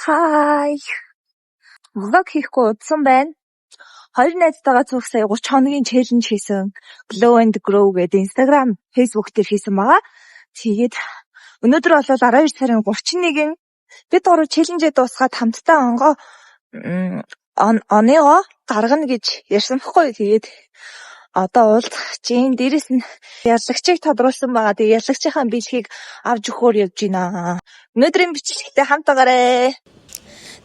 Hi. Vlog хийхгүй удсан байна. Хоёр найзтайгаа цуг сая 30 хоногийн challenge хийсэн. Glow and Grow гэдэг Instagram, Facebook дээр хийсэн байгаа. Тэгээд өнөөдөр бол 12 сарын 31-нд бид гурав challenge-ээ дуусгаад хамтдаа онгоо оныгоо гаргана гэж ярьсан байхгүй. Тэгээд одоо уулзах чинь дээрэс нь ялагчийг тодруулсан байгаа. Тэгээ ялагчийнхаа бэлгийг авч өгөхөөр явж байна. Өнөөдрийн бичлэгтээ хамт байгаарэ.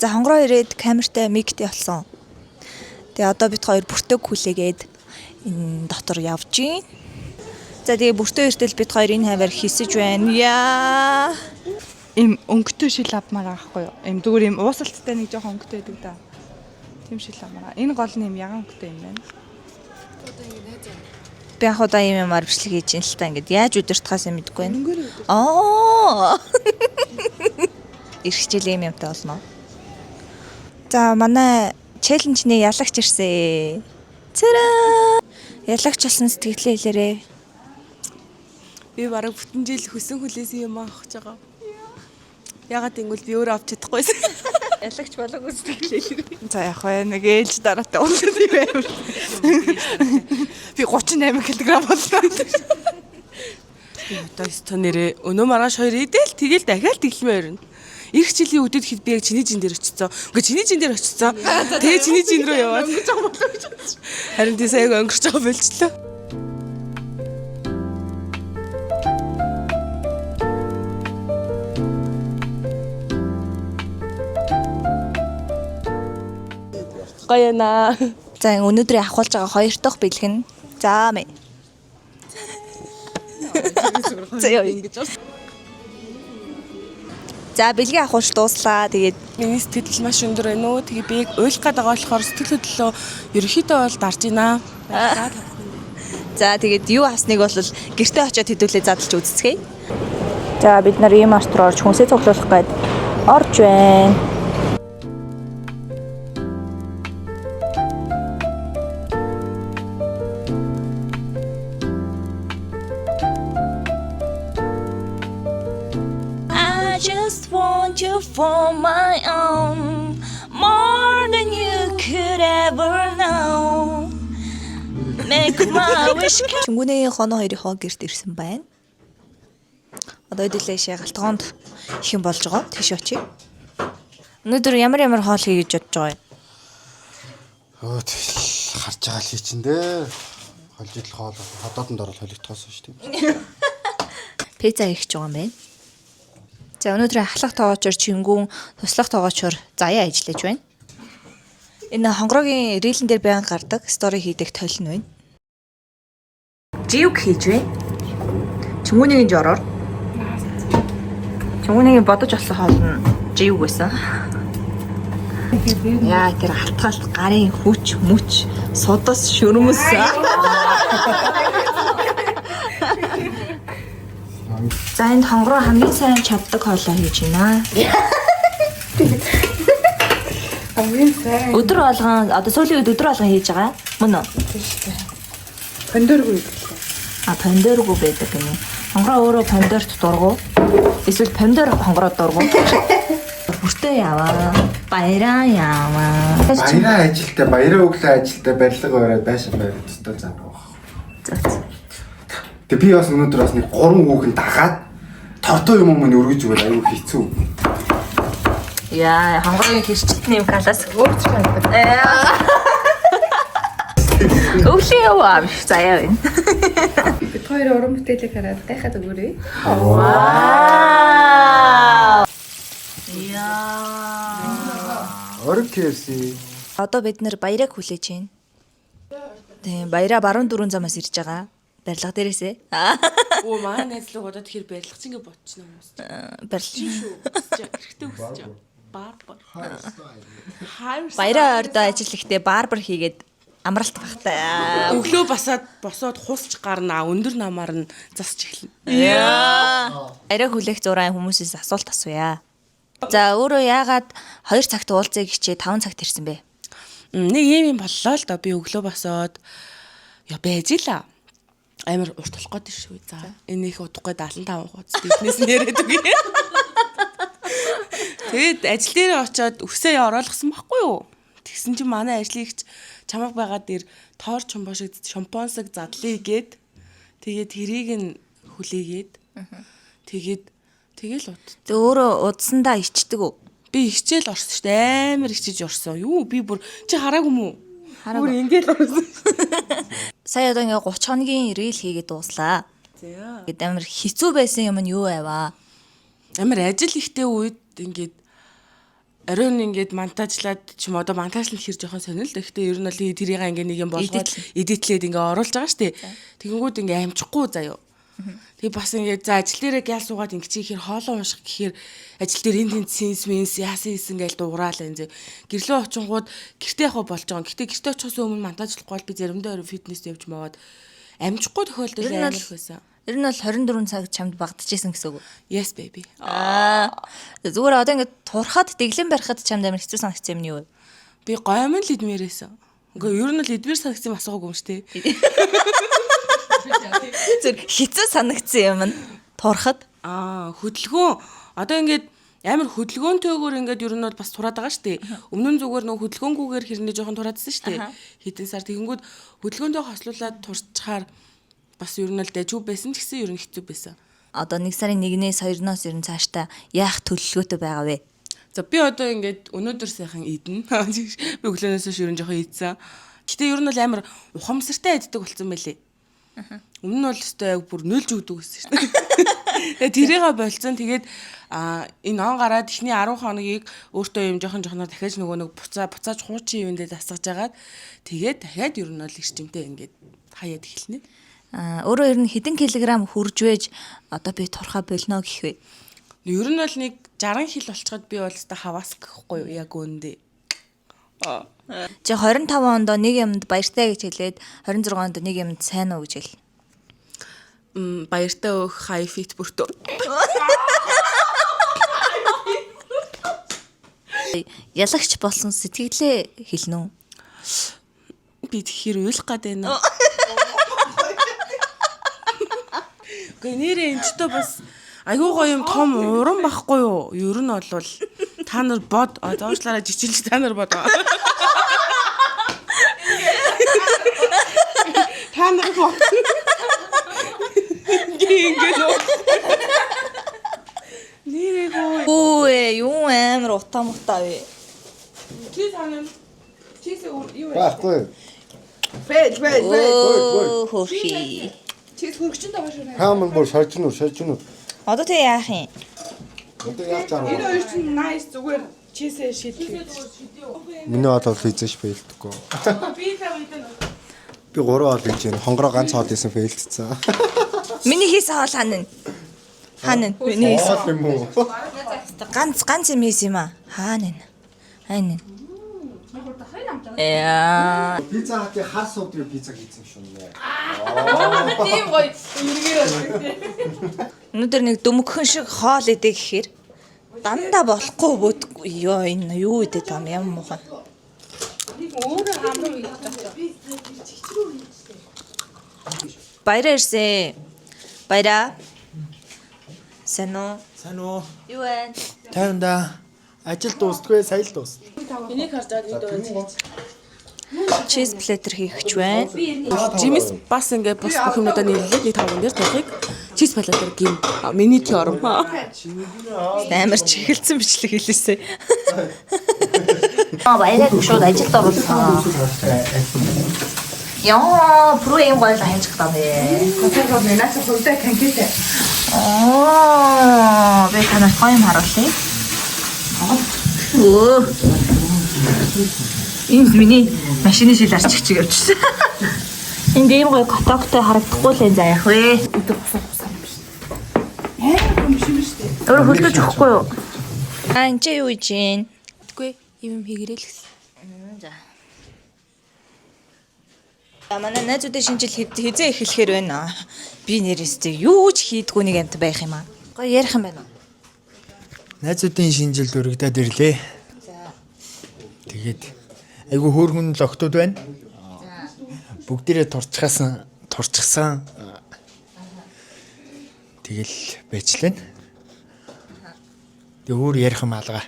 За, хонгороо ирээд камертай миктэй болсон. Тэгээ одоо бид хоёр бүртөг хүлээгээд энэ дотор явж гин. За, тэгээ бүртөө эртэл бид хоёр энэ хаваар хисэж байна. Яа. Им өнгөтэй шил авмаар байгаа байхгүй юу? Им зүгээр им уусалттай нэг жоохон өнгөтэй байдаг да. Тийм шил авмаар. Энэ гол нь им ягаан өнгөтэй юм байна. Би яг удаа ийм юмар бичлэг хийж ин л та, ингээд яаж удирдахаас юм мэдэхгүй байна. Аа. Ирэх хичээл ийм юмтай болно. За, манай challenge-ний ялагч ирсэн. Цараа. Ялагч болсон сэтгэлээ хэлээрээ. Би бараг бүтэн жил хүсэн хүлээсэн юм авах гэж байгаа. Ягаад гэвэл би өөрөө авч чадахгүйсэн. Ялагч болоогүй сэтгэлээ хэлээрээ. За, яг вэ нэг ээлж дараатай унсан юм байна. Би 38 кг боллоо. Би одоо өстө нэрээ өнөө маргааш хоёр идэл тэгэл дахиад тэглэмээр өрнө. Ирэх жилийн үдэд хэд би яг чиний жин дээр очицсан. Үгүй, чиний жин дээр очицсан. Тэгээ чиний жин рүү яваад. Харин тий, сая өнгөрч байгаа болчлоо. Гоё наа. За, өнөөдрийн авахулж байгаа хоёр дахь бэлэг нь. За мэ. За, яа. Ингэж. За, бэлгийн авахулж дууслаа. Тэгээд Миний сэтгэл маш өндөр байна уу. Тэгээ би яг уйлах гээд байгаа болохоор сэтгэл хөдлөлөө ерөнхийдөө бол дарж байна. За, тэгээд юу авсныг бол гэртээ очиод хэдүүлээ задлж үзцгээе. За, бид нар ийм арт руу орж хүнсээ цуглуулах гээд орж байна. I just want you for my own, more than you could ever know. Make my wish come. Чингүнээ хоноо хоёрынхоо гэрт ирсэн байна. Одоо хэдүүлээ шагалтгоонд их юм болж байгаа. Тийш очие. Өнөөдөр ямар ямар хоол хий гэж бодож байгаа юм? Өө, тэгэл харж байгаа л хий чин дээ. Холж идэл хоол ходоодонд орол холигдохоос шүү дээ. Пицца хийх гэж байгаа юм байна. За, өнөөдөр ахлах тоогоочор Чингүн, туслах тоогоочор Заяа ажиллаж байна. Энэ хонгорогийн reel-эн дээр байнга гардаг, story хийдэг толь нь байна. Живг хийж байна. Чингүнийг жороор. Чингүнийг бодож олсон хоол нь живг байсан. Яа, тэр алтгаалт гарын хүч мүч судас шөрмөс. За, энд хонгороо хамгийн сайн чаддаг хоолоо хийж байна. Хамгийн сайн. Өдөр болгон, одоо сүүлийн үед өдөр болгон хийж байгаа. Мөн үү? Помидоргүй идлээ. А, помидоргүй байдаг гинэ. Хонгороо өөрөө помидорт дургу. Эсвэл помидор хонгороо дургу. Бүртээ яваа. Баяраа яваа. Баяраа ажилтай, баяраа өглөө ажилтай, барилга бариад байшин бариад өстой зам байх. За, за. Тэгээ би бас өнөөдөр бас нэг гурван хүүхэн дагаад тортой юм юм өргөж өгöl аюу хэцүү. Яа, хонгорын хэрчилтний юм калаас Өөрч байна. Өглөө яваа биш заяа байна. Бид хоёр уран бүтээлийг хараад гайхаад өгөөрэй. Вау. Яа. Орог KFC. Одоо бид нэр баярыг хүлээж байна. Тийм, баяраа баруун дөрвөн замаас ирж байгаа. Барилга дээрээсээ. Өө, манай найз руу бодоод тэр барилга чинь ингэ ботчихно хүмүүс. Барилга. Шүү. Хэрэгтэй өсч. Барбар. Хайр. Баяраа ойрдоо ажил ихтэй барбар хийгээд амралт багтай. Өглөө басаад босоод хусч гарнаа өндөр намаар нь засч эхэлнэ. Яа. Баяраа хүлээх зураа хүмүүсээс асуулт асууя. За, өөрөө яагаад 2 цагт уулзъя гэчээ 5 цагт ирсэн бэ? Нэг юм юм боллоо л доо, би өглөө босоод я байж ила. Амар урт болох гээд шүү. За, энэ их удахгүй 75 хуудас дээднээс нь яриад үгүй. Тэгээд ажил дээрээ очиод үсээ оруулсан байхгүй юу? Тэгсэн чинь манай ажлын эгч чамаг байгаа дээр тоор чомбоо шиг шампунсаг задлаа гээд тэгээд тэрийг нь хүлээгээд тэгээд тэгэл ут. Тэг өөрөө удсандаа ичдэг үү? Би хичээл орсон шүү дээ. Амар хичээж орсон. Юу би бүр чи хараагүй юм уу? Хараагүй. Бүр ингээл орсон. Сая одоо ингээ 30 хоногийн reel хийгээд дууслаа. За. Гэт амар хэцүү байсан юм нь юу байваа? Амар ажил ихтэй үед ингээд оройн ингээд монтажлаад ч юм одоо монтажлал хэр жоохон сонирл. Гэхдээ ер нь бол тэрийг ингээд нэг юм болгоод edit лээд ингээд оруулж байгаа шүү дээ. Тэгэнгүүт ингээд амжихгүй заяо. Тэгээ бас ингээд за ажил дээрээ гял суугаад ингээд чи хэр хоолоо унших гэхээр ажил дээр энэ тэнд синс минс яасан хийсэн гээл дуграал энэ зэ. Гэрлөө очингууд гэртээ явах болж байгаа. Гэтэ гэртээ очихоос өмнө монтажлахгүй бол би заримдаа орой фитнест явж маваад амжихгүй тохиолдол Ер нь бол- амар их байсан. Ер нь бол 24 цаг чамд багтчихсэн гэсэн үг үү? Yes baby. Аа. Зүгээр одоо ингээд турхад дэглэм барихад чамд амар хэцүү санагдсан юм нь юу вэ? Би гоймон л идмээрээсэн. Үгүй ер нь л идмээр санагдсан юм асуугаагүй юм шүү дээ. Зүгээр хэцүү санагдсан юм нь турхад. Аа, хөдөлгөөн одоо ингээд амар хөдөлгөөнтэйгээр ингээд ер нь бол бас тураад байгаа шүү дээ. Өмнө нь зүгээр нөгөө хөдөлгөөнгүүгээр хэрнээ жоохон тураадсан шүү дээ. Хэдэн сар тэгэнгүүт хөдөлгөөнтэй хослуулаад турчхаар бас ер нь л дэжүү байсан ч гэсэн ер нь хэцүү байсан. Одоо 1 сарын 1-ээс 2-ноос ер нь цаашдаа яах төлөвлөгөөтэй байгаа вэ? За би одоо ингээд өнөөдөр сайхан идэнэ. Би өглөөнөөс хойш ер нь жоохон идсэн. Гэтэ ер нь бол амар ухамсартай иддэг болсон байлээ. Өмнө нь бол өстой яг бүр нөлж өгдөг гэсэн шүү дээ. Тэгээ тэрийгэ болцсон. Тэгээд энэ он гараад эхний 10 хоногийг өөртөө юм жоохон жоохноор дахиад нөгөө нэг буцаа буцааж хуучин юм дээр дасгаж агаад тэгээд дахиад ер нь бол эрчимтэй ингээд хаяад эхэлнэ. Аа, өөрөө ер нь хэдэн килограмм хурж вэж одоо би турхаа болно гэх вэ? Ер нь бол нэг 60 хил болцоход би бол өстой хаваас гэхгүй юу яг үүндээ. Аа. Чи 25 онд нэг юмд баяртай гэж хэлээд 26 онд нэг юмд сайн уу гэж хэл. Баяртай өөх хай фит бүртөө. Ялагч болсон сэтгэлээ хэлнэ үү? Би тэгэхээр уйлах гад байна. Үгүй нэрээ энэ ч төө бас айгүй гоё юм том уран байхгүй юу? Ер нь бол та нар бод зоочлаараа жичилж та нар бод. Та нар бод. Ингээ нөө. Нэрээ хөө. Үгүй ээ, юу амар утаа мутаа вэ? Чи санаа. Чи юу вэ? Байхгүй. Фэл фэл фэл. Өө хөрхи. Чи хөргөчөнд байгаа шүү. Хааман бүр шаржнуу шаржнуу. Одоо тэг яах юм? Одоо яаж Энэ арга? хоёр чинь nice зүгээр чисээ шийдлээ. Миний хоол бол хийжээш фейлдэхгүй. Би та үед Би 3 хоол хийж байна. Хонгороо ганц хоол хийсэн фейлдсэн. Миний хийсэн хоол хаана вэ? Хаана вэ? Миний хийсэн Хоол юм уу? ганц ганц юм хийсэн юм аа. Хаана вэ? Хаана вэ? Яа. Пицца хатын хар сувдын пицца хийсэн шүү нэ. Тийм гоё. Эргээр байна. Өнөөдөр нэг дүмгхэн шиг хоол идэ гэхээр дандаа болохгүй бөдгүй. Йоо энэ юу идэт юм ямар муухай. Өөрөө хамруу хийж байгаа. Баяраа ирсэн. Баяраа. Сайн уу? Сайн уу? Юу вэ? Тайванда. Ажил дуустгүй, сая л дуусна. Энийг харж байгаа видео үзэж. Cheese platter хийх гэж байна. Жимс бас ингээд бус бүх юмудаа нийлээд нэг таван дээр тавихыг cheese platter гин. Миний теорем. Амар чихэлцэн бичлэг хэлээсэй. Аа баяраа шууд ажилд оруулсан. Яа, прүү юм гоё л хайж байгаа бэ. Хотод нэнаас хөлтэй конкретэ. Аа, би танарт гоё юм харуулъя. Өө. Энэ миний машины шил арчих чиг явчихсан. Энд ийм гоё котоктой харагдахгүй л энэ за яах вэ? Өдөр хусах хусах юм биш. Амар юм шиг шүү дээ. Өөрөө хөлдөж өгөхгүй юу? Аа, энэ чи юу хийж гин? Үгүй юм хийгэрээ л гэсэн. За. За манай найзуудын шинжил хизээ эхлэхээр байна. Би нэрээстэй юу ч хийдгүү нэг амт байх юм аа. Гоё ярих юм байна уу? Найзуудын шинжил дөрөгдөд ирлээ. Тэгээд айгүй хөөрхөн л октод байна. Бүгдээрээ турчхаасан, турчхсан. Тэгэл байчлаа. Тэг өөр ярих юм алга.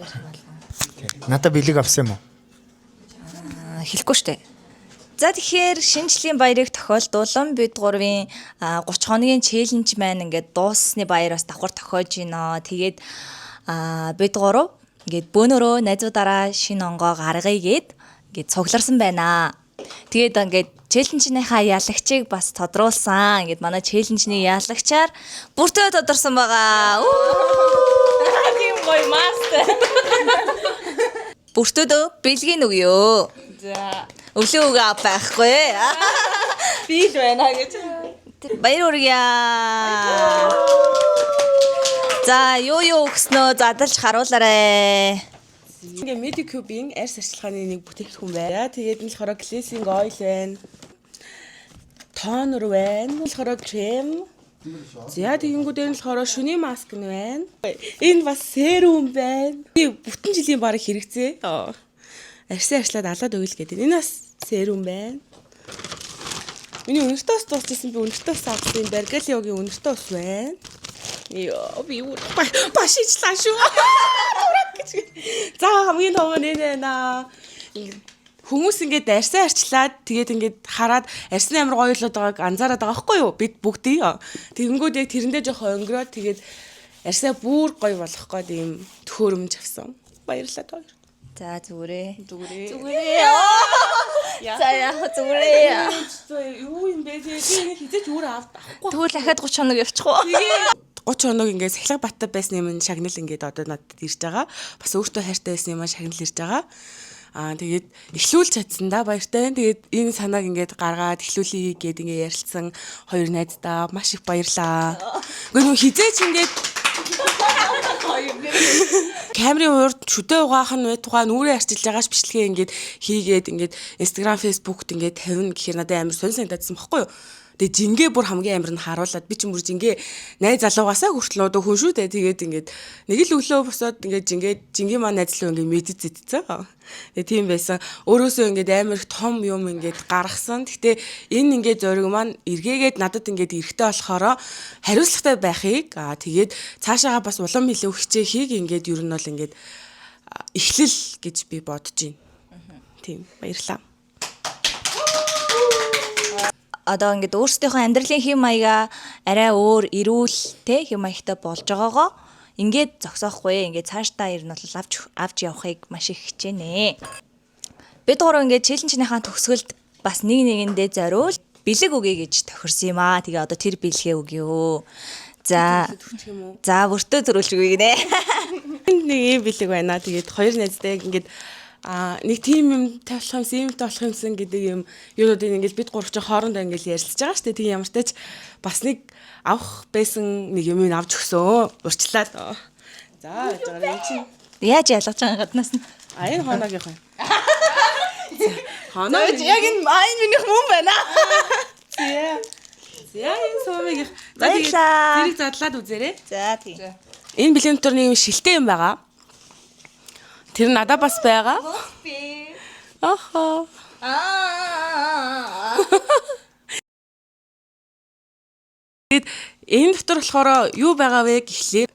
Өөрөөр болгоо. Надад бэлэг авсан юм уу? Хэлэхгүй штэ. За, тэгэхээр шинэ жилийн баярыг тохиолдуулан бид гурвын 30 хоногийн challenge маань ингээд дууссаны баяр бас давхар тохиож байна. Тэгээд бид гурав ингээд бөөнөрөө найзуудаараа шинэ онгоо гаргая гээд ингээд цугларсан байна. Тэгээд ингээд challenge нийхаа ялагчийг бас тодруулсан. Ингээд манай challenge ний ялагчаар бүртөө тодорсон байгаа. Тийм гоё мастер. Бүртөөдөө бэлгийн өгөө. За. Өглөө өгөө байхгүй. Би л байна гэж. Баяр хүргье. За, юу юу өгснөө задалж харуулаарэ. Ингээ Medicube-ийн арьс арчилгааны нэг бүтээгдэхүүн байна. Тэгээд энэ болохоор cleansing oil байна. Toner байна. Энэ болохоор крем. За, тэгэнгүүт энэ болохоор шүний маск нь байна. Энэ бас serum байна. Би бүтэн жилийн бараг хэрэгцээ. Арьсаа арчлаад алаад өгөл гэдэг. Энэ бас serum байна. Миний үнэртэй ус дуусчихсан, би үнэртэй ус авсан. Баргалиогийн үнэртэй ус байна. Йоо, би юу баш ичлаа шүү. Дурак гэж. За, хамгийн том нь энэ байна. Хүмүүс ингээд арьсаа арчлаад, тэгээд ингээд хараад арьсны амар гоё болоод байгааг анзаараад байгаа байхгүй юу? Бид бүгдий. Тэгэнгүүт яг тэрэндээ жоохон өнгөрөө, тэгээд арьсаа бүр гоё болох гээд ийм төхөөрөмж авсан. Баярлалаа тоо. За, зүгээрээ. Зүгээрээ. Зүгээрээ. За, яа, зүгээрээ. Юу юм бэ? Би энийг хизээч өөр авд авахгүй. Тэгвэл дахиад 30 хоног явчих уу? 30 хоног ингээд сахилга баттай байсан юм шагнал ингээд одоо надад ирж байгаа. Бас өөртөө хайртай байсан юм шагнал ирж байгаа. Аа, тэгээд эхлүүлж чадсан да, баяртай байна. Тэгээд энэ санааг ингээд гаргаад эхлүүлье гээд ингээд ярилцсан хоёр найздаа маш их баярлаа. Үгүй, нөө хизээч ингээд камерын урд шүдэ угаах нь байтугай нүрээ арчилж байгаач бичлэгээ ингээд хийгээд ингээд Instagram, Facebook-т ингээд тавина гэхээр надад амар сонь санагдсан баггүй юу? Тэгээ жингээ бүр хамгийн амар нь харуулад, би ч бүр жингээ найз залуугаасаа хүртэл одоо хүн шүү дээ. Тэгээд ингээд нэг л өглөө босоод ингээд жингээ жингийн маань найз луу ингээд мэдэж зэтцэн. Тэгээ тийм байсан. Өөрөөсөө ингээд амар их том юм ингээд гаргасан. Гэтэ энэ ингээд зориг маань эргээгээд надад ингээд эрэхтэй болохоор хариуцлагатай байхыг, тэгээд цаашаага бас улам илүү хичээхийг ингээд ер нь бол ингээд эхлэл гэж би бодож байна. Тийм, баярлалаа. Одоо ингээд өөрсдийнхөө амьдралын хэм маягаа арай өөр эрүүл те хэм маягтай болж байгоогоо ингээд зогсоохгүй, ингээд цаашдаа ер нь бол авч авч явахыг маш их хичээнэ. Бид гурав ингээд challenge нийхаа төгсгөлд бас нэг нэгэндээ зориул бэлэг өгье гэж тохирсон юм аа. Тэгээ одоо тэр бэлгээ өгье. За. За, бүртөө зөрүүлж өгье гинэ. Энд нэг ийм бэлэг байна. Тэгээд хоёр найзтай яг ингээд нэг тийм юм тавих юмсан, ийм тавих юмсан гэдэг юм юунуудыг ингээд бид гурав чинь хоорондоо ингээд ярилцж байгаа шүү дээ. Тийм, ямар ч бас нэг авах байсан нэг юм авч өгсөн. Урчлаад. За, яаж байгаа юм чинь. Яаж ялгаж байгаа гаднаас нь. А, энэ хоноогийнх байна. Хоноо Яг энэ айн минийх мөн байна. За. За, энэ сумыг. За, тэгээд Баярлалаа. зэрэг задлаад үзээрэй. За, тийм. Энэ бэлгийн дотор нэг юм шилтэй юм байгаа. Тэр нь надад бас байгаа. Ахаа. Аа. Тэгээд энэ дотор болохоор юу байгаа вэ гэхлээр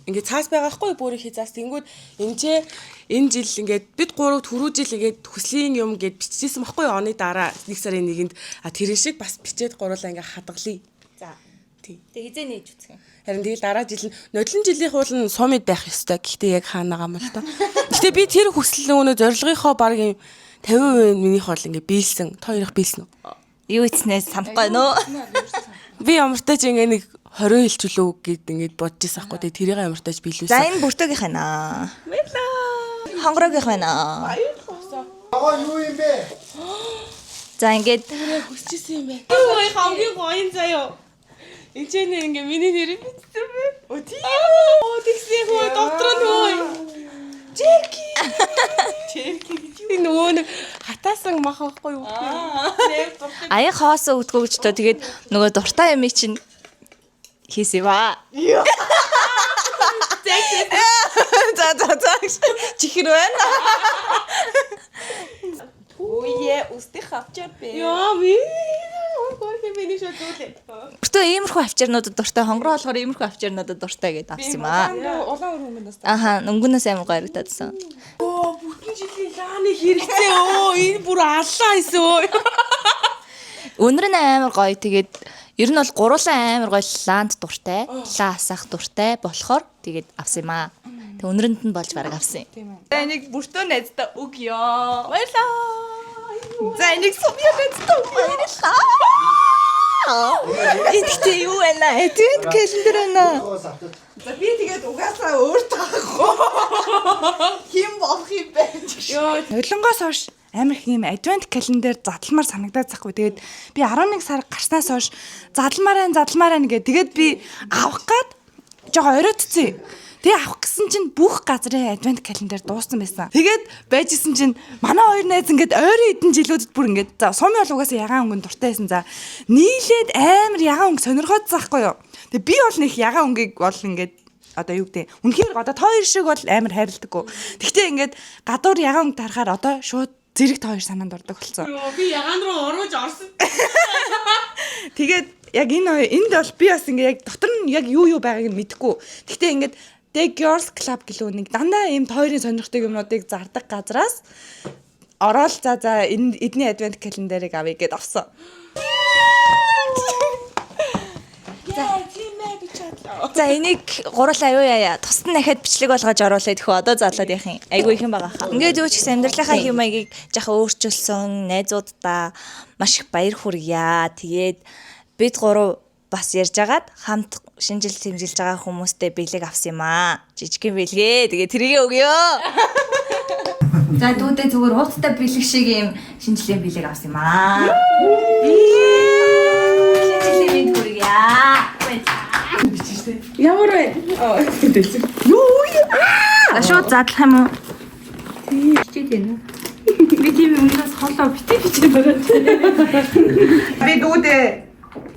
ингээд цаас байгаа хгүй, бүрийнхээ цаас. Тэнгүүд энэ ч энэ жил ингээд бид гурав түрүү жил ингээд хүслийн юм гээд бичижсэн баггүй, оны дараа 1 сарын 1-нд тэрэн шиг бас бичээд гурлаа ингээд хадгалъя. За. Тийм. Тэг хизээ нээж үзэх юм. Харин тэгэл дараа жил нь нодлон жилийн хуул нь сумид байх ёстой. Гэхдээ яг хаанагаа юм л доо. Гэтэ би тэр хүсэл нөгөө зорилгынхоо баг юм 50% минийх бол ингээ биелсэн. Та хоёрох биелсэн үү? Юу ицнээс самхгүй нөө. Би ямартай ч ингээ нэг 20 хилчүүлөө гэд ингээд бодож байсан хгүй. Тэгээ тэрийг ямартай ч биелүүлсэн. За, энэ бүртөөгийнх байна. Баярлаа. Хонгороогийнх байна. Аа, юу юм бэ? За, ингээд Хүсчихсэн юм байна. Юу хамгийн гоё юм заяо. Энд ч нэр ингээ миний нэрийг бичсэн бэ. Оо, тийм. Оо, тэгсэн хөө дотор нь хөө. Джерки. Джерки гэж юу? Нөгөө нэг хатаасан мах байхгүй юу? Аян хоосон өгдгөө гэж тоо, тэгээд нөгөө дуртай юм чинь хийсэн юм аа. За за за. Чихэр байна. Үе, үстих авчаа бэ. Яа, би. Би нэг шууд зүйлээ. Бүртөө иймэрхүү авчирнуудад дуртай, хонгороо болохоор иймэрхүү авчирнуудад дуртай гэдээ авсан юм аа. Улаан өр өнгөнөөс. Аха, өнгөнөөс амар гоё харагдадсан. Оо, бүтэн жилийн лааны хэрэгцээ өө. Энэ бүр аллаа исэн өө. Өнөр нь амар гоё. Тэгээд ер нь бол гуруулан амар гоё лаанд дуртай, лаа асаах дуртай болохоор тэгээд авсан юм аа. Тэг өнөрөнд нь болж бараг авсан юм. За энийг бүртөө найздаа өгье. Баярлаа. За энийг сумья найздаа өгье. Баярлаа. Эдгтээ юу байна? Advent calendar байна. За би тэгээд угаасаа өөр таахгүй. Хим болох юм бэ? Йоо, нулингоос хойш амар их юм advent calendar задлмаар санагдаад захгүй. Тэгээд би 11 сар гарснаас хойш задлмаар айн задлмаар айн гэ. Тэгээд би авах гад жоо оройтцсон. Тэгээ авах гэсэн чинь бүх газрын advent calendar дууссан байсан. Тэгээд байжсэн чинь манай хоёр найз ингээд ойрын хэдэн жилүүдэд бүр ингээд за сумын бол угаасаа ягаан өнгөн дуртай байсан. За нийлээд амар ягаан өнгө сонирхоод заахгүй юу. Тэгээ би бол нэг ягаан өнгийг бол ингээд одоо юу гэдэг үнэхээр одоо та хоёр шиг бол амар хайрладаггүй. Тэгтээ ингээд гадуур ягаан өнгө тарахаар одоо шууд зэрэг та хоёр санаанд ордог болсон. Йоо, би ягаан руу урууж орсон. Тэгээд яг энэ хоёр энд бол би бас ингээ яг дотор нь яг юу юу байгааг нь мэдэхгүй. Тэгтээ ингээд The Girls Club гэлөө нэг дандаа ийм та хоёрын сонирхдаг юмнуудыг зардаг газраас ороод за за энэ эдний advent calendar-ыг авъя гэд авсан. За энийг гурлаа юу яа яа. Тусад нь дахиад бичлэг болгож оруулаад хөө одоо задлаад яах юм. Айгүй их юм байгаа хаа. Ингээд юу ч гэсэн амьдралынхаа хэм маягийг жаахан өөрчилсөн найзууддаа маш их баяр хүргье. Тэгээд бид гурав бас ярьж агаад хамт шинэ жил тэмдэглэж байгаа хүмүүстэй бэлэг авсан юм аа. Жижигхэн бэлгээ. Тэгээ тэрийгэ өгөө. За дүүдээ зүгээр хуудастай бэлэг шиг юм шинэ жилийн бэлэг авсан юм аа. Шинэ жилийн мэнд хүргье. Ямар вэ? Аа, дэлгэр. За шууд задлах юм уу? Би тийм өмнөөс холоо битээ бичээд байгаа. Би дүүдээ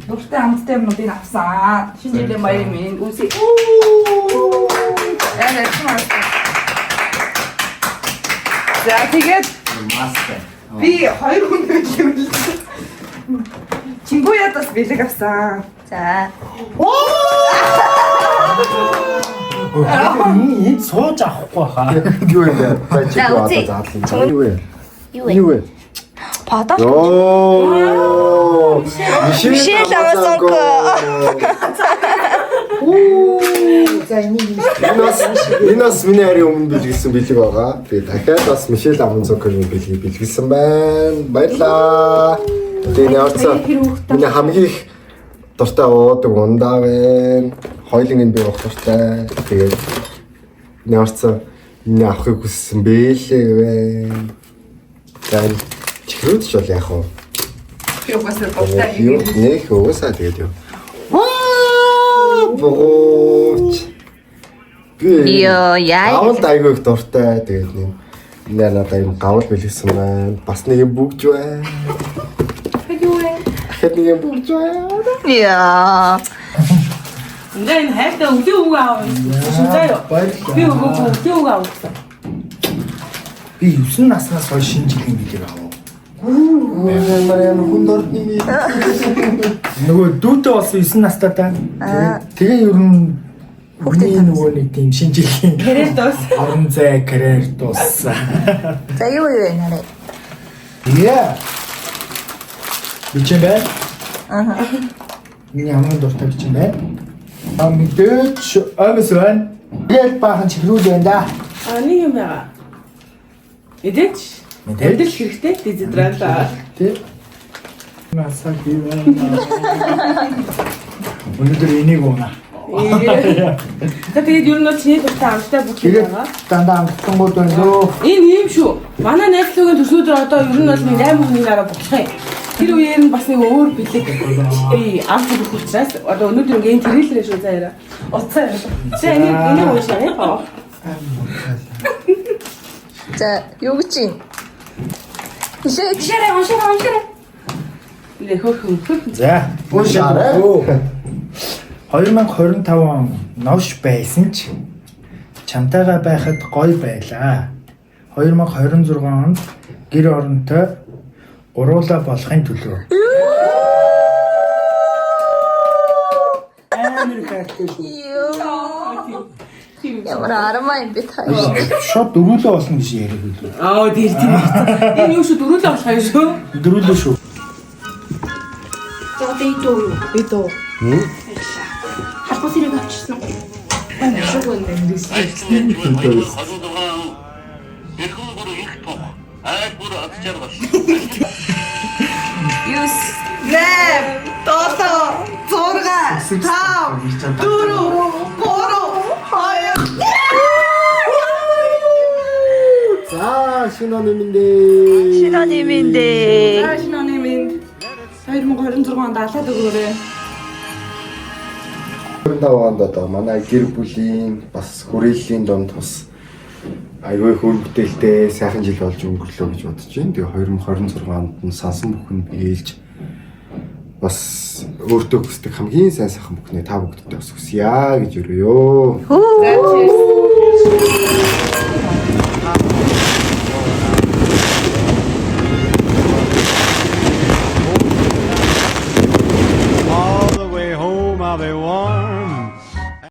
дуртай амттай юмнуудыг авсан. Шинэ жилийн баяр минь үсэ. Амар авсан. За тэгээд Маска. би хоёр хүн бэлэг. Чингуяд бас бэлэг авсан. За. Энд сууж авахгүй хаа. Юу юм бэ? За чи За, юу үзье. одоо задлаа. Юу вэ? Юу вэ? Юу вэ? Подол. Оо! Мишель Амазонко. За энийг Энэ бас миний харийн өмнө бэлгэлсэн бэлэг байгаа. Би дахиад бас Мишель Амазонкогийн бэлгийг бэлгэлсэн байна. Баярлаа. Тэгээ нэрцээ миний хамгийн их дуртай уудаг ундаа байна. Хоёуланг нь би уух дуртай. Тэгээд нэрцээ миний авахыг хүссэн бэлэг байна. За энэ чихрүүд ч бол яах вэ? Би угаасаа дуртай Юу нэх уусаа тэгээд юу. Ваа! Богооч. Би Йоо, яа. Гавлд айгүй их дуртай. Тэгээд нэг нэ надад юм гавл бэлгэсэн байна. Бас нэг юм бүгж байна. Юу вэ? Дахиад нэг юм бүгж байна. Яа. Ингээ энэ хайртай өглөө үгүй аав. Шин заа юу. Би өгөөгүй өглөө үгүй аав гэсэн. би 9 наснаас хойш шинэ жилийн бэлэг авав. Ямар ямар хүн дордны юм. Нөгөө дүүтэй болсон 9 настай та. Тэгээ ер нь хүний нөгөө нэг тийм шинэ жилийн Карьер дуус. орон зай карьер дууссан. За юу юу вэ нарай? Яа. Бичэн бай. Аа. Миний хамгийн дуртай бичэн бай. А мэдээч омс байна. Тэгэл баахан чихрүүл байна да. Аа, нэг юм байгаа. Мэдээч. Мэдээч. Амьдрал хэрэгтэй дезодорант. Тэ. Насаа хийвэ. Өнөөдөр энийг уuna. За тэгээд ер нь бол чиний дуртай амттай бүх юм Тэгээд байгаа. дандаа амттангууд байна лөө. Энэ ийм шүү. Манай найзлуугийн төсөөдөр одоо ер нь бол нэг 8 хоногийн дараа болох юм. Тэр үеэр нь бас нэг өөр бэлэг би авч өгөх учраас одоо өнөөдөр ингээ энэ трейлерээ шүү заяараа. Утсаа яриа. За энийг энийг уншаа. За юу гэж юм? Хэлээч. Уншаарай, уншаарай, уншаарай. Нэ хөөхөн хөөхөн. За, Уншаарай. 2025 он новш байсан ч чамтайгаа байхад гоё байлаа. 2026 онд гэр оронтой гуруула болохын төлөө. Амар их хайртай шүү. Йоо. Ямар армаа юм бэ та. Шууд дөрүүлээ болно гэж яриаг үлээ. Аа тэр тийм. Энэ юу шүү дөрүүлээ болох юм шүү. Дөрүүлээ шүү. За одоо идүү юу? Идүү. Халбан сэрэг авчирсан. За, шинэ оны мэнд ээ. Шинэ оны мэнд ээ. За шинэ оны мэнд 2026 онд алаад өгөөрэй. 25 онд одоо манай гэр бүлийн бас хүрээллийн дунд бас айгүй хөр бүтээлтэй сайхан жил болж өнгөрлөө гэж бодож байна. Тэгээ 2026 онд нь сансан бүхэн биелж бас өөртөө хүсдэг хамгийн сайн сайхан бүхнээ та бүгдтэй бас хүсье гэж өрөөё. Хүү.